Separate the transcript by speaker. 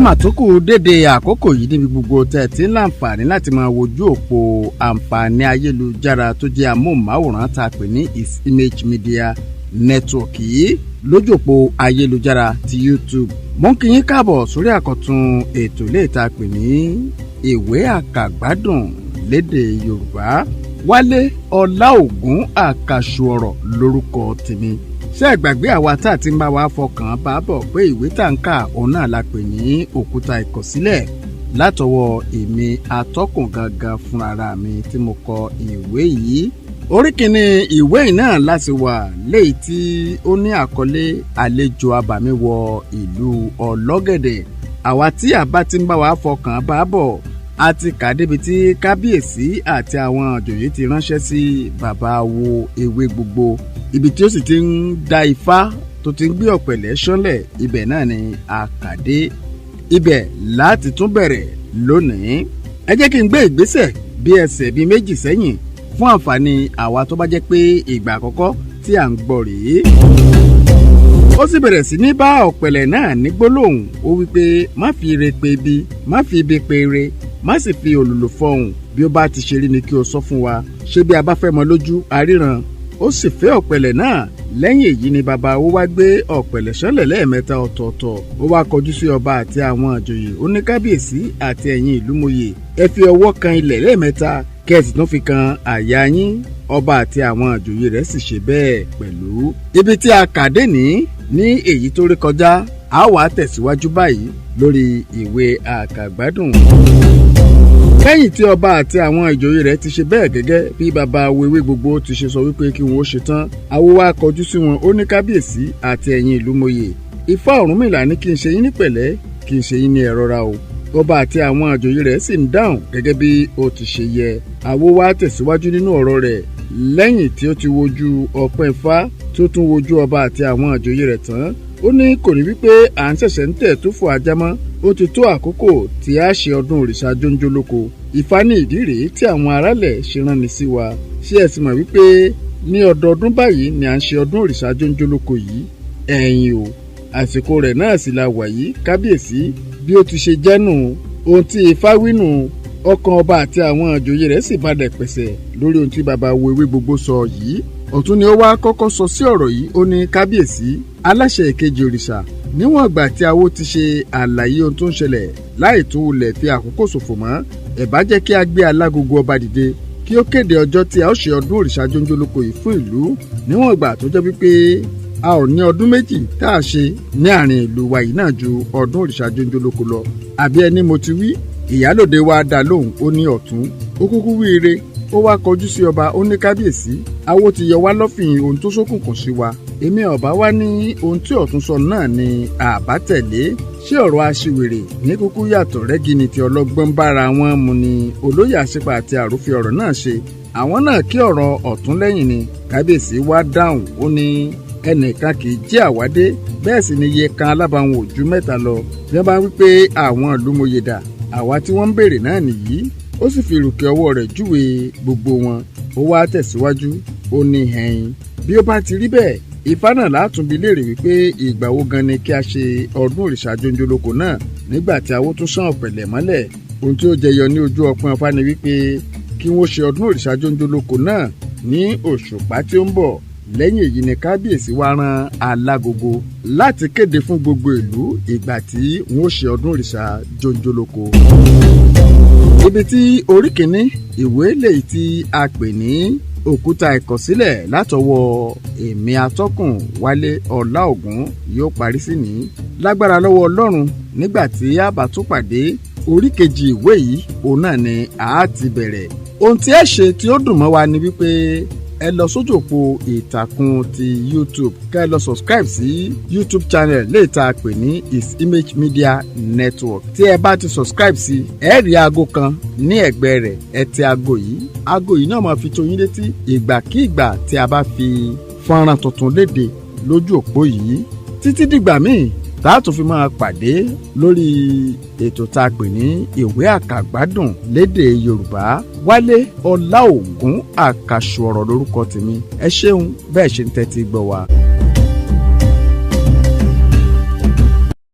Speaker 1: Mà tún kù dédé àkókò yìí níbi gbogbo tẹ́ ẹ ti ń láǹfààní láti máa wojú òpó àǹfààní ayélujára tó jẹ́ amóhùnmáwòrán tá a pè ní His Image Media Network yìí lójú òpó ayélujára ti YouTube. Mo ń kí yín káàbọ̀ sórí àkọ́tún ètò ilé tá a pè ní ìwé àkàgbádùn lédè Yorùbá. Wálé Ọláògùn Àkàṣù ọ̀rọ̀ lórúkọ tèmi. Ṣé ẹ gbàgbé àwa tá a ti ń bá wa fọkàn bá bọ̀ pé ìwé tá ń kà òun náà la pè ní Òkúta Ìkọ̀sílẹ̀ látọwọ́ èmi atọ́kùn gangan fúnra mi tí mo kọ ìwé yìí. Orí kìíní ìwé yìí náà láti wà léyìí tí ó ní àkọlé àlejò abàmì wọ ìlú Ọlọ́gẹ̀dẹ̀. Àwa tí a bá ti ń bá wa fọkàn bá bọ̀ a ti kà débi tí kábíyèsí àti àwọn àjòyè ti ránṣẹ́ sí bàbá wo ewé gbogbo, ibi tí ó sì ti ń da ifá tó ti ń gbé ọ̀pẹ̀lẹ̀ ṣánlẹ̀, ibẹ̀ náà ni àkàdé, ibẹ̀ láti tún bẹ̀rẹ̀ lónìí. Ẹ jẹ́ kí n gbé ìgbésẹ̀ bí ẹsẹ̀ bíi méjì sẹ́yìn fún àǹfààní àwa tó bá jẹ́ pé ìgbà àkọ́kọ́ tí à ń gbọ́ rèé. Ó sì bẹ̀rẹ̀ sí ní bá ọ̀pẹ̀lẹ̀ náà ní gbólóhùn. Ó wí pé má fi ire pe ibi, má fi ibi pe ire, má sì fi òlùlù fọhùn. Bí ó bá ti ṣe rí ni kí o sọ fún wa. Ṣé bí a bá fẹ́ mọ lójú aríran? Ó sì fẹ́ ọ̀pẹ̀lẹ̀ náà. Lẹ́yìn èyí ni bàbá ó wá gbé ọ̀pẹ̀lẹ̀ ṣánlẹ̀ lẹ́ẹ̀mẹ́ta ọ̀tọ̀ọ̀tọ̀. Ó wá kọjú sí ọba àti àwọn àjòyè. Ó ní kábíyèsí àti ẹ̀yin ìlú mòye, ẹ fi ọwọ́ kan ilẹ̀ lẹ́ẹ̀mẹ́ta, kẹ́ẹ̀sì tún fi kan àyà yín. Ọba àti àwọn àjòyè rẹ̀ sì ṣe bẹ́ẹ̀ pẹ̀lú. Ibi tí a kà dé ní ní èyí tó rí kọjá, a wàá tẹ̀síwájú báyìí lórí ìwé àkàgbádùn. Lẹ́yìn tí ọba àti àwọn ìjòyè rẹ̀ ti ṣe bẹ́ẹ̀ gẹ́gẹ́ bí baba wewé gbogbo ti ṣe sọ wípé kí wọ́n ó ṣe tán, awo wá kọjú sí wọn. Ó ní kábíyèsí àti ẹ̀yin ìlú mòye, Ifá Ọ̀rúnmìlà ní kí n ṣe yín ní pẹ̀lẹ́, kí n ṣe yín ní ẹ̀rọra o. Ọba àti àwọn àjòyè rẹ̀ sì ń dáhùn gẹ́gẹ́ bí ó ti ṣe yẹ. Awo wá tẹ̀síwájú nínú ọ̀rọ̀ rẹ̀ lẹ́yìn tí ó ti wojú ọpọ́n Ifá tí ó tún wojú ọba àti àwọn àjòyè rẹ̀ tán. Ó ní kò ní wípé à ń ṣẹ̀ṣẹ̀ ń tẹ̀ tó fò ajá mọ́, ó ti tó àkókò tí a ṣe ọdún òrìṣà jóńjólóko. Ifá ní ìdí rèé tí àwọn aráàlẹ̀ ṣe rán ni sí wa. Ṣé ẹ sì mọ̀ wípé ní ọdọọdún báyìí ni à ń ṣe ọdún òrìṣà jóńjólóko yìí? Ẹ̀yìn o, àsìkò rẹ̀ náà sì la wà yìí kábíyèsí. Bí ó ti ṣe jẹ́nu ohun tí Ifá wínú, ọkàn ọba àti àwọn àjòyè rẹ̀ sì balẹ̀ pẹ̀sẹ̀ lórí ohun tí baba wo ewé gbogbo sọ yìí. Ọ̀tún ni ó wá kọ́kọ́ sọ sí ọ̀rọ̀ yìí. Ó ní kábíyèsí, aláṣẹ ìkejì òrìṣà, níwọ̀n ìgbà tí awo ti ṣe àlàyé ohun tó ń ṣẹlẹ̀ láì tún wulẹ̀ fi àkókò ṣòfò mọ́, ẹ̀ bá jẹ́ kí a gbé alágogo ọba dìde kí ó kéde ọjọ́ tí a ó ṣe ọdún òrìṣà jóńjólóko yìí fún ìlú. Níwọ̀n ìgbà tó jẹ́ wípé a ò ní ọdún méjì tá a ṣe ní àárín ìlú wa yìí náà ju ọdún òrìṣà jóńjólóko lọ. Àbí ẹni mo ti wí? Ìyálòde wa dá lóhùn. Ó ní ọ̀tún, ó kúkú wí ire. Ó wá kọjú sí ọba. Ó ní kábíyèsí, awo ti yọ wá lọ́fìn ohun tó ṣókùnkùn sí wa. Èmi ọba wá ní ohun tí ọ̀tún sọ náà ni àbá tẹ̀lé. Ṣé ọ̀rọ̀ aṣiwèrè ní kúkú yàtọ̀ rẹ́gí ni ti ọlọ́gbọ́n bára wọn mu ni? Olóyè àṣepa àti àròfin ọ̀rọ̀ náà ṣe àwọn náà kí ọ̀rọ̀ ọ̀tún lẹ́yìn ni. Kábíyèsí wá dáhùn. Ó ní ẹnìkan kì í jẹ́ àwádé, bẹ́ẹ̀ sì ni iye kan alábàáwọn ò ju mẹ́ta lọ. Bí wọ́n bá wí pé àwọn ìlú mòye dà, àwa tí wọ́n ń béèrè náà nìyí. Ó sì fi ìrùkẹ̀ ọwọ́ rẹ̀ júwe gbogbo wọn. Ó wá tẹ̀síwájú. Ó ní ẹ̀yìn bí ó bá ti rí bẹ́ẹ̀, Ifá náà látúnbi léèrè wípé ìgbà wo gan ni kí a ṣe ọdún òrìṣà jóńjólóko náà. Nígbà tí awo tún sàn ọ̀pẹ̀lẹ̀ mọ́lẹ̀, ohun tí ó jẹyọ ní ojú ọpọ́n Ifá ni wípé kí wọ́n ṣe ọdún òrìṣà jóńjólóko náà ní òṣùpá tí ó ń bọ̀. Lẹ́yìn èyí ni kábíyèsí wá rán alágogo láti kéde fún gbogbo ìlú ìgbà tí wọ́n ṣe ọdún òrìṣà jóńjólóko. Ibi tí orí kìíní ìwé lèyí tí a pè ní Òkúta Ìkọ̀sílẹ̀ látọwọ́ èmi atọ́kùn Wálé Ọláògùn yóò parí sí ní lágbára lọ́wọ́ Ọlọ́run. Nígbà tí a bá tún pàdé, orí kejì ìwé yìí òun náà ni a ti bẹ̀rẹ̀. Ohun tí ẹ ṣe tí ó dùn mọ́ wa ni wípé ẹ lọ sójú òpó ìtàkùn ti YouTube, kẹ́ ẹ lọ subscribe sí YouTube channel lè ta pè ní His Image Media Network. Tí ẹ bá ti subscribe sí, ẹ rí aago kan ní ẹ̀gbẹ́ rẹ̀, ẹ tẹ aago yìí. Aago yìí náà máa fi tó yín létí ìgbàkígbà tí a bá fi fọ́nrán tuntun léde lójú òpó yìí. Títí dìgbà míì tá a tún fi máa pàdé lórí ètò tá a pè ní ìwé àkàgbádùn lédè Yorùbá, Wálé Ọláògùn Àkàṣù ọ̀rọ̀ lórúkọ tèmi. Ẹ ṣeun bẹ́ẹ̀ ṣe ń tẹ́tí gbọ́ wa.